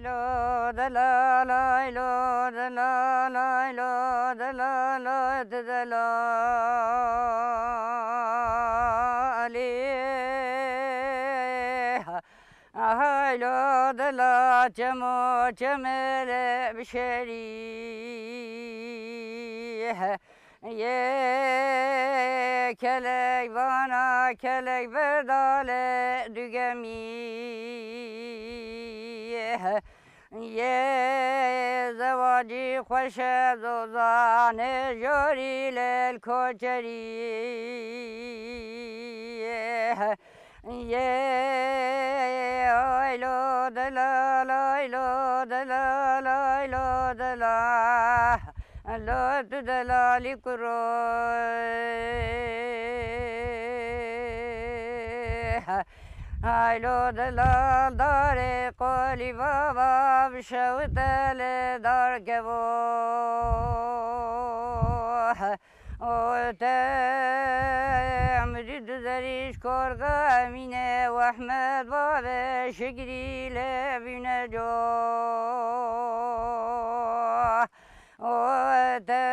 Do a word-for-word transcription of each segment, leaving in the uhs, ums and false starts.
Lo delal, ay lo delal, ay lo delal, ay delalî. Ay lo dela çemo çemele bişerî. Yê kelek vana kelek berdale dugemî. Yê zewacî xweşe zozanê jorî lel koçerî. Yê ay lo delal, ay lo delal, ay lo delal. Lo tu delalî kuro. Ay lo delal darê qolî baba bişewite lê dar kevo. O te emrî du zerîş korga Emîne û Ehmed babê şigrî lê bîne co. O te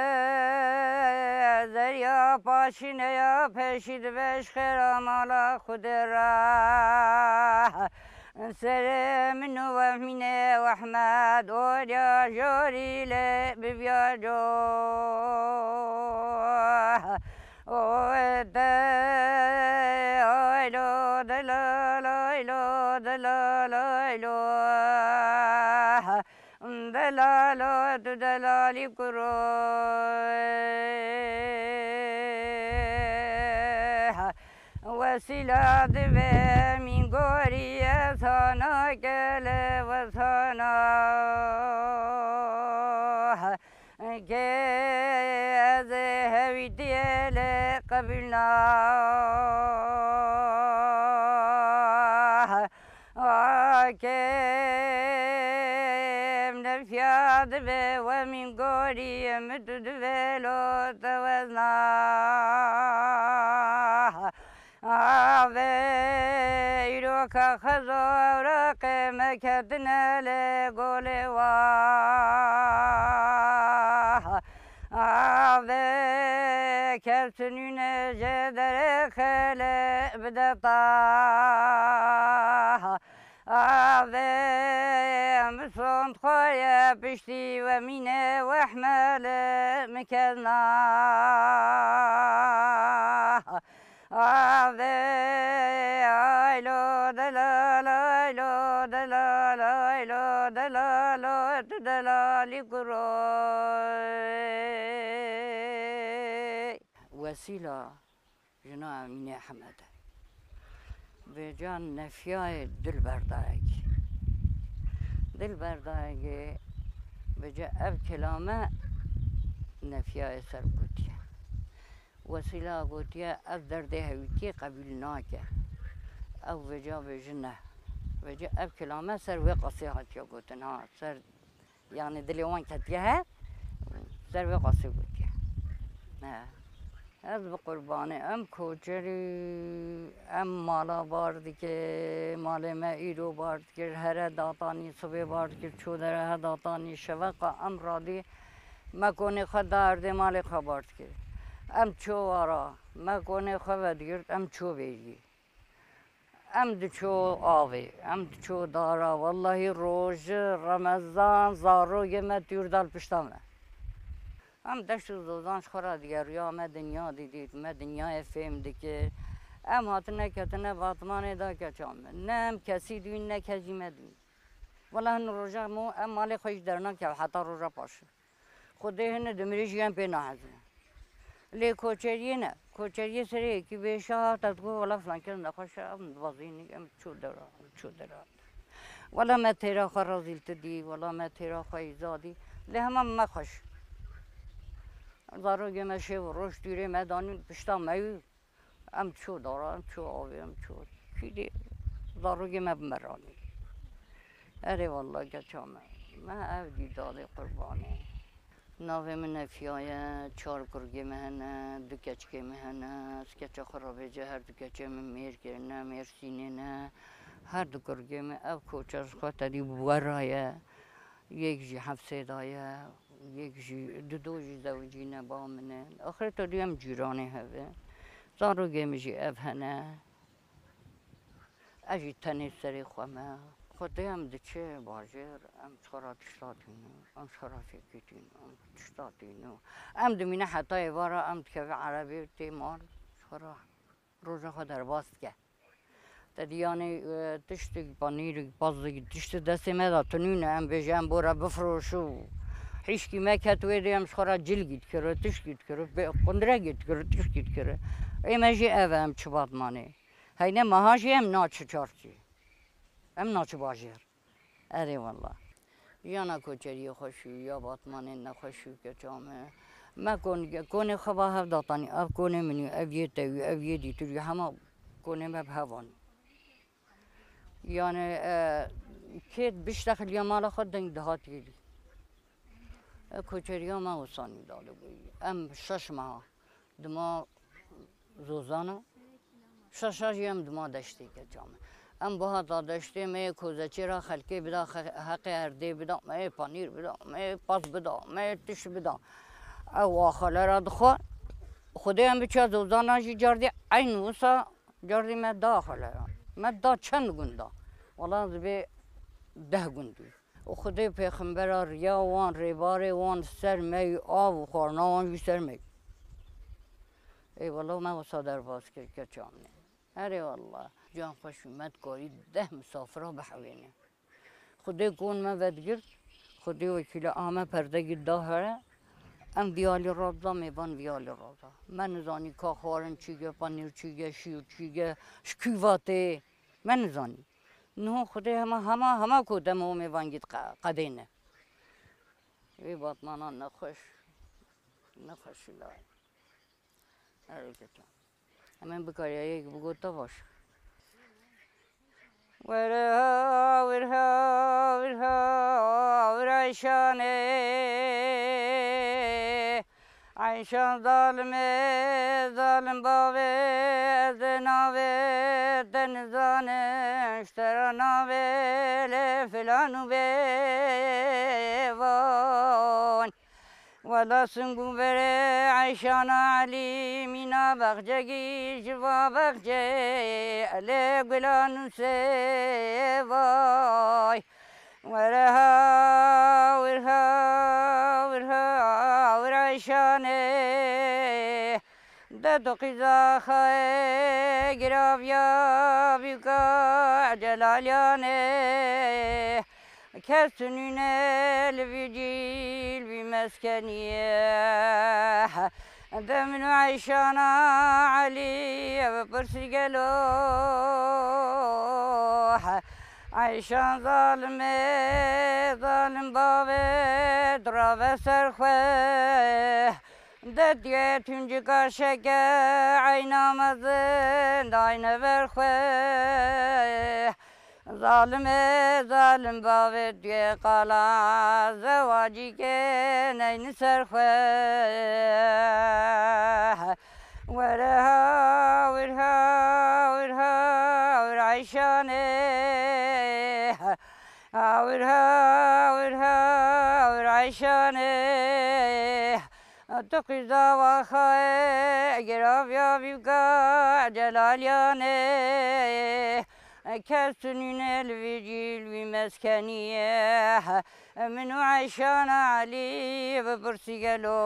zerya paşîne ya peşî dibe ji xêra mala Xwedê re. Serê min û Emîne û Ehmed orya jorî lê bibiya co. O te ay lo delal, ay lo delal, ay lo. Delalo tu delalî kuro. Wesîla divê min gorî ez hana kele wesana. Ke ez hewîtiye lê qebûl na. Akem nefya dibe we min gorî, min tu dibe lo te wezna. Ave îroka xezo ewraqê me ketine lê golê wa. Ave kes nûne ji derê xele bide ta. Ave em sond xwe ye piştî we mîne wehmele mikezna. Ave ay lo delal, ay lo delal, ay lo delal, o tu delalî kuro. Wesîla jina Emîne Ehmed e. Vêca nefyayê Dilber dayegî. Dilber dayegî vêca ev kelame nefyayê ser gotiye. Wesîla gotiye, ev derdê hewîtiyê qebûl nake. Ew vêca bêjin ne. Vêca ev kelame ser wê qasê hatiye gotin ha, ser, yanî dilê wan ketiye he, ser wê qasê gotiye. He. Ez bi qurbanê, em koçerî, em mala bar dike, malê me îro bar dikir, here datanî, sibê bar dikir, çû dere he datanî, şeveqa em radî, me konê xwe da erdê malê xwe bar dikir. Em çû wara, me konê xwe vedigirt, em çû vêjî. Em diçû avê, em diçû dara, wellahî roj, remezan, zarokê me tûr dal pişta me. Em deşt û zozan ji xwe re digeriya, me dinya didît, me dinyayê fêm dikir. Em hatine ketine batmanê da keça me. Ne em kesî dûn, ne kes jî me dûn. Wela hin roja mo em malê xwe jî dernakeve heta roja paşê. Xwedê hine dimirî jî em pê nahezin. Lê koçeriyê ne. Koçeriyê serê yekî bêşa hate digo, wela filan kes nexweş e, em dibezînin, em çû dera, em çû dera. Wela me têra xwe rezîl ti dî, wela me têra xwe îza dî. Lê hema me xweş. Zarokê me şev û roj tûrê me danîn pişta me yû. Em çû dara, em çû avê, em çû kîrê. Zarokê me bi me ranî. Erê wallah keça me. Me ev dî dadê qurbanê. Navê min Nefiya ye, çar kurgê me hene, du keçikê me hene. Ez keça xwe re bêje her du keçê min mêr kirine, mêr sînê ne. Her du kurgê me ev koçer ji xwe tedî bi we re ye. Yek jî Hefsê de ye, yek jî, dido jî zewicîne ba min e. Axirê tedî em cîranê hev e. Zarokê min jî ev hene. Ez jî tenê serê xwe me. Xwedê em diçe bajêr, em ji xwe re tişta tîno, em ji xwe re fêkê tîno, em tişta tîno. Em dimîne heta êvara em dikeve erebê tê mal, ji xwe re roja xwe derbas dike. Te dî yanê, e, tiştik, panîrik, pazdik, tiştê destê me de tunîne, em bêje em bore bifroşû. Hîşkî me ket wê dê em ji xwe re cilgî dikiro, tişkî dikiro, bê qundirekî dikiro, tişkî dikiro. Ê me jî ev e, em çi Batmanê. Heyne meha jî em naçi çarçî. Em naçi bajêr. Erê wela. Jiyana koçeriyê xweş û ya Batmanê nexweş û keça me. Me kon-, konê xwe ba hev datanî. Ev konê min û ev yê te û ev yê dîtir û hema konê me bi hev anî. Yani, e, kê biştexiliya mala xwe deng dihat yêdî. E, koçeriya me wisanî dadibûyî. Em şeş meha dima Zozana. Şaşa jî em dima deştê keça me. Em bihata deştê me yê kozeçê ra xelkê bida, xe-, heqê erdê bida, me yê panîr bida, me yê pas bida, me yê tişt bida. Ew axale ra dixwe. Xwedê em biçe Zozana jî cardî eyn wisa cardî me da axale ra. Me da çend gund da? Wala zibê deh gund bû. Û Xwedê pêxembera riya wan, rêbarê wan ser me yî, av û xwarina wan jî ser me yî. Ê wela me wisa derbas kir keça min ê. Erê wela. Can xweş û me dikarî deh misafira bihewêne. Xwedê kon me vedigirt, Xwedê wekîl e, a me perdegî da here. Em vî alî rabda, mêvan vî alî rabda. Me nizanî ka xwarin çî ge, panîr çî ge, şîr çî ge, ji kû va tê. Me nizanî. Niho Xwedê hema, hema, hema ku dem û mêvangî diqe-, qedêne. Wê Batmana nexweş, nexweşî la. Heriketa. Hemen bikarî yek bigota baş. Were ha, wir ha, wir ha, wir Eyşanê. Eyşan zalimê, zalim bavê, ez ê navê te nizanim, ji te re navê lê filan û bêvan. Wela sing û berê Eyşana Elî, mîna bexcegî ji va bexcê, elê gulan û sêvay. Were ha, wir ha, wir ha, wir Eyşanê. De tu qîza xayê giraviya bîka Celalyanê. Kes tu nîne li vî cîl vî meskeniyê. De min û Eyşana Elî ev pirsî gelo. Eyşan zalimê, zalim bavê, tu rave ser xwe. De diye tuncika şeke, eyna mezin dayne ber xwe. Zalimê, zalim bavê diye qala, zewacî ke neyni ser xwe. Were ha, wir ha, wir ha, wir Eyşanê. Ha, wir ha, wir ha, wir Eyşanê. Tu qîza waxayê giraviya bîka Celalyanê. Kes tu nîne li vî cîl vî meskeniyê. Min û Eyşana Elî bi pirsî gelo.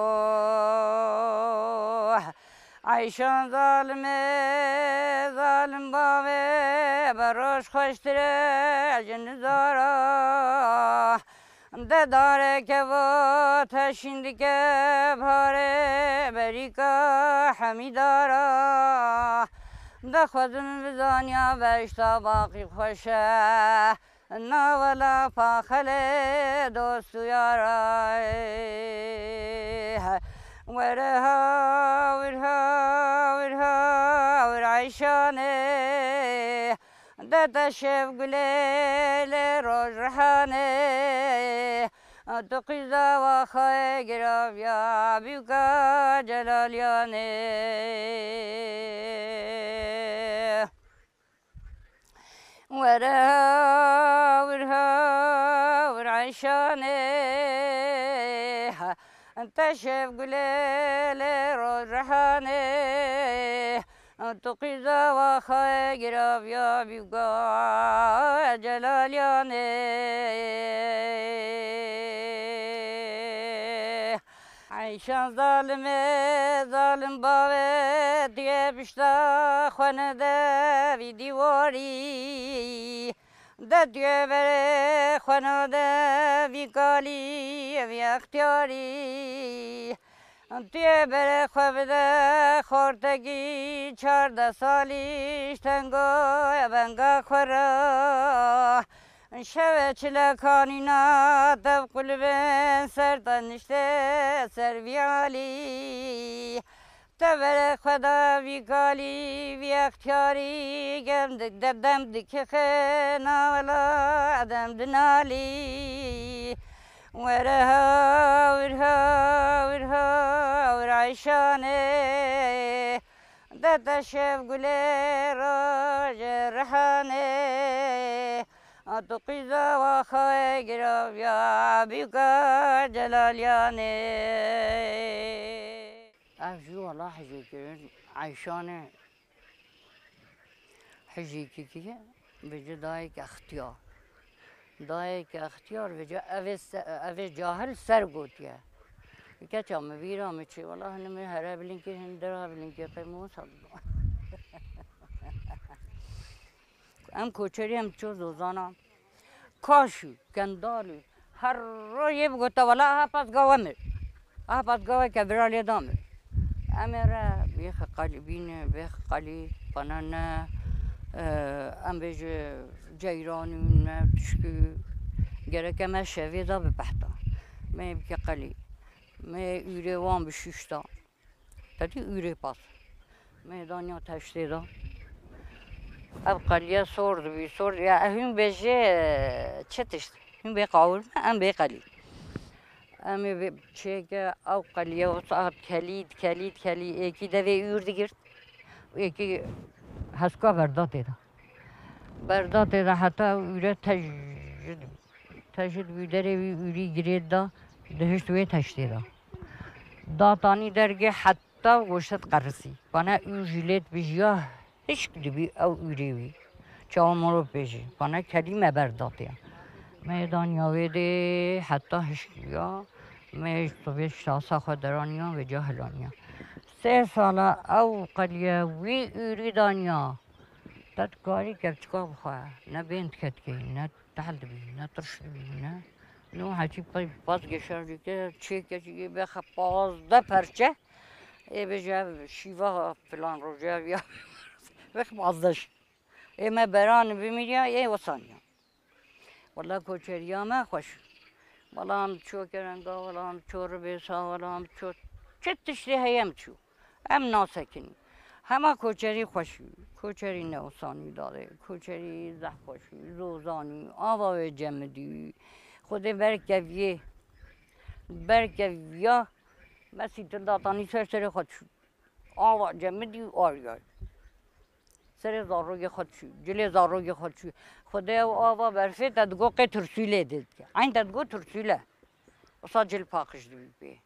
Eyşan zalimê, zalim bavê, beroj xweştir e ji nizara. De dareke vo teşîn dike, barê berîka hemî dara. De xwezim bizaniya behişta baqî xweş e. Na wela paxelê dost û yara. Were ha, wir ha, wir ha, wir Eyşanê. De te şev gulê lê roj rihanê. Tu qîza waxayê giraviya bîka Celalyanê. Were hawir hawir Eyşanê, te şev gulê lê roj rehanê, tu qîza waxa giraviya bîga Celalyanê. Eyşan zalimê, zalim bavê, tu yê pişta xwe nede vî dîwarî. De tu yê berê xwe nade vî kalî, vî extiyarî. Tu yê berê xwe bide xortekî çardeh salî, ji tengoya venga xwe re. Şevê çilekanîna tev qulibên ser te nişte ser vî alî. Te berê xwe da vî kalî, vî extiyarî, gem dik-, de-, dem dikixê navela dem dinalî. Were hawir, hawir, hawir Eyşanê, de te şev gulê roj rehanê. A tu qîza waxa giraviya bîka Celalyanê. Ev jî wela hijê kirin, Eyşanê hijêkî kiriye, vêce dayek extiyar. Dayek extiyar, vêce evê se-, evê cahil ser gotiye. Keça min vîra min çê, wela hin min here bilinkê, hin dira bilinkê, qey min wisa biba. Em koçerî em ço zozana. Kaş û, kendal û, her royê bigota, wela aha pez gawa mir. Aha pez gawa ke vira lê da mir. Em ê re bêxe qalî bîne, bêxe qalî pana ne, e, em bêje ceyran û ne tişkî. Gereke me şevê da bi behta. Me bike qalî. Me ûrê wan bi şûşta. Tedî ûrê pas. Meydanya teştê de. Ev qeliye sor dibî, sor, ya hûn bêjê çi tişt? Hûn bê qawir me, em bê qelî. Em ê bê çêke ew qeliye wisa kelî, kelî, kelî, êkî devê ûr digirt, êkî heska berda tê de. Berda tê de heta ûre tej Te ji wî derê wî ûrî girêt da, dihişt wê teştê da. Datanî dergê heta goştet qerisî. Bana ûr jî lê dibijiya hişk dibî ew ûrê wî. Çawa moro pêjî. Bana kelî me berdatê ya. Me danya wê dê heta hişk ya. Me ji sibê şasa xwe deraniya vê cahilaniya. Sê sala ew qeliye wî ûrî daniya. Te dikarî kevçika bixwe, ne bên diketkê, ne tehl dibî, ne tirş dibî, ne. No heçî pey pas geşer dike, çêke jî yê bexe pazdeh perçe. Ê bêje ev şîva filan roje ev ya. Bex pazdeh jî. Ê me beran bimîriya, ê wesaniya. Wela koçeriya me xweş. Wela em çû Kerenga, wela em çû Ribêsa, wela em çû çi tiştê heye em çû. Em nasekinî. Hema koçerî xweş û. Koçerî ne wisa nî dadê. Koçerî zehf xweş û. Zozan û. Ava wê cemidî û. Xwedê berkeviyê. Berkeviya. Mesî tu datanî ser serê xwe çû. Ava cemidî û ariya. Serê zarokê xwe çû. Cilê zarokê xwe çû. Xwedê ew ava berfê te digo qê tirsûlê dê dike. Eyn te digo tirsûle. Wisa cil paqij dibî pê.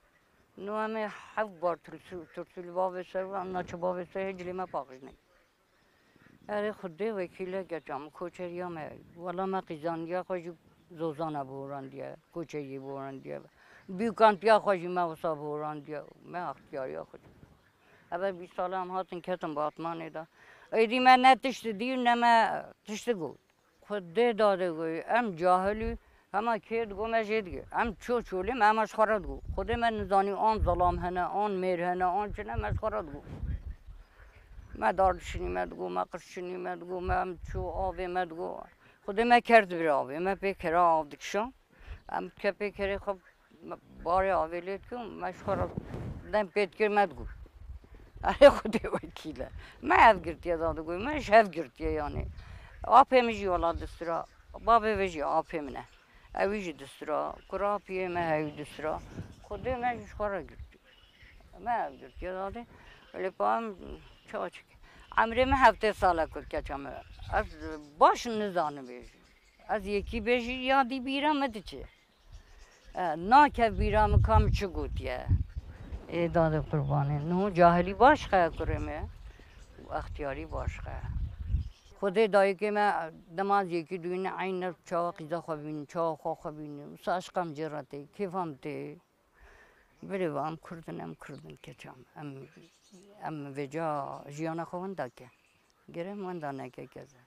No em ê heft bar tirsû-, tirsûlî bavê ser û em naçe bavê ser hê cilê me paqij nekî. Erê Xwedê wekîle keça min koçeriya me. Wela me qîzandiya xwe jî zozana bihorandiye, koçeriyê bihorandiye. Bûkantiya xwe jî me wisa bihorandiye. Me extiyariya xwe jî. Eve bîst sala em hatin ketin bi asmanê de. Êdî me ne tişt dî û ne me tişt got. Xwedê dadê goyê, em cahil û hema kê digo me jê digê. Em ço çolê me, me ji xwe re digo. Xwedê me nizanî an zilam hene, an mêr hene, an çi ne, me ji xwe re digo. Me dar dişinî me digo, me qirşinî me digo, me em ço avê me digo. Xwedê me kerd vir avê, me pê kera av dikişa. Em dike pê kerê xwe Me barê avê lê dikim, me ji xwe re dem pê dikir me digot. Erê Xwedê wekîl e. Me ev girtiye da digot, me ji hev girtiye yanî. Apê min jî wela distira, babê vê jî apê min e. Ewî jî distira, kura apiyê me hewî distira. Xwedê me jî ji xwe re girtiye. Me ev girtiye dadê. Lê pa em çawa çik. Emrê min heftê sal e ku keça me. Ez baş nizanim bêjim. Ez yekî bêjî ya dî bîra me diçe. E, nakev bîra min ka min çi gotiye. Ê dadê qurbanê. Niho cahilî baş xe kurê me. Û extiyarî baş xe. Xwedê dayikê me dema ez yekî duyîne eyne çawa qîza xwe bînin, çawa xwe xwe bînin. Wisa eşqa min cê re tê, kêfa min tê. Belê va em Kurd in, em Kurd in keça me. Em, em vêca jiyana xwe wenda ke. Gerek em wenda neke keze.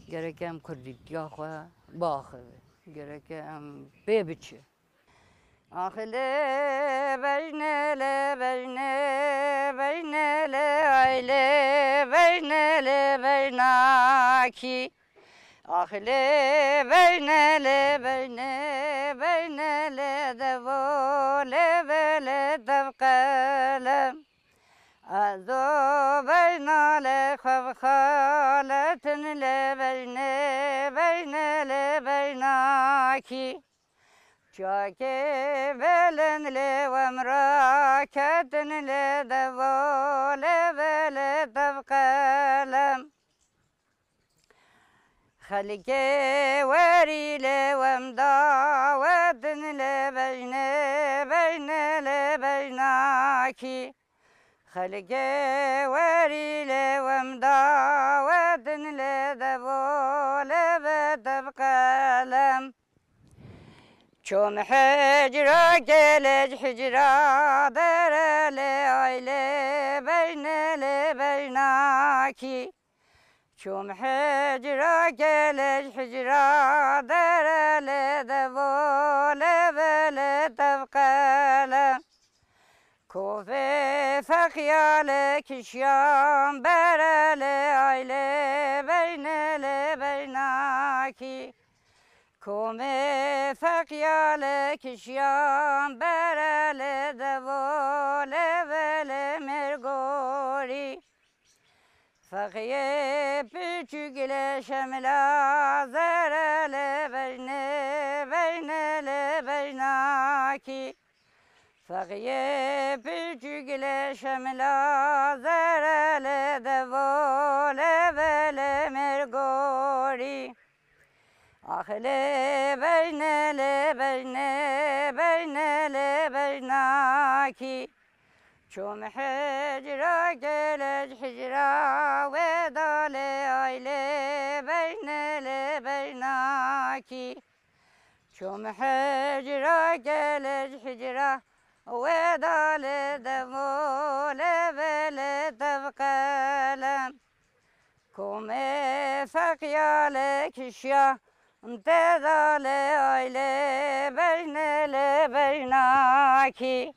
Gerek em kurdîtiya xwe biaxive. Gerek em pê biçe. Axilê bejne lê bejne, bejne lê aylê, bejne lê bejnakî. Axilê bejne lê bejne, bejne lê devo, lê ve lê dev qelem. Ez do bejna lê xwe vixaletin lê bejne, bejne lê bejnakî. Çakê belend lê wem raketin lê devo, lê ve lê dev qelem. Xelkê werî lê wem dawetin lê bejne, bejne lê bejnakî. Xelkê werî lê wem dawetin lê devo, lê ve dev qelem. Çom hicra gelec hicra dere lê aylê bejne lê bejnakî. Çom hicra gelec hicra dere lê devo, lê ve lê dev qelem. Kovê feqya lê kişyan bere lê aylê bejne lê bejnakî. Komê feqya lê kişyan bere lê devo, lê ve lê mêrgorî. Feqiyê piçûk lê şemla zere lê bejne, bejne lê bejnakî. Feqiyê piçûk lê şemla zere lê devo, lê ve lê mêrgorî. Axilê bejne lê bejne, bejne lê bejnakî. Çom hicra gelec hicra weda lê aylê bejne lê bejnakî. Çom hicra gelec hicra weda lê devo, lê ve lê dev qelem. Komê feqya lê kişya, têda lê aylê bejne lê bejnakî.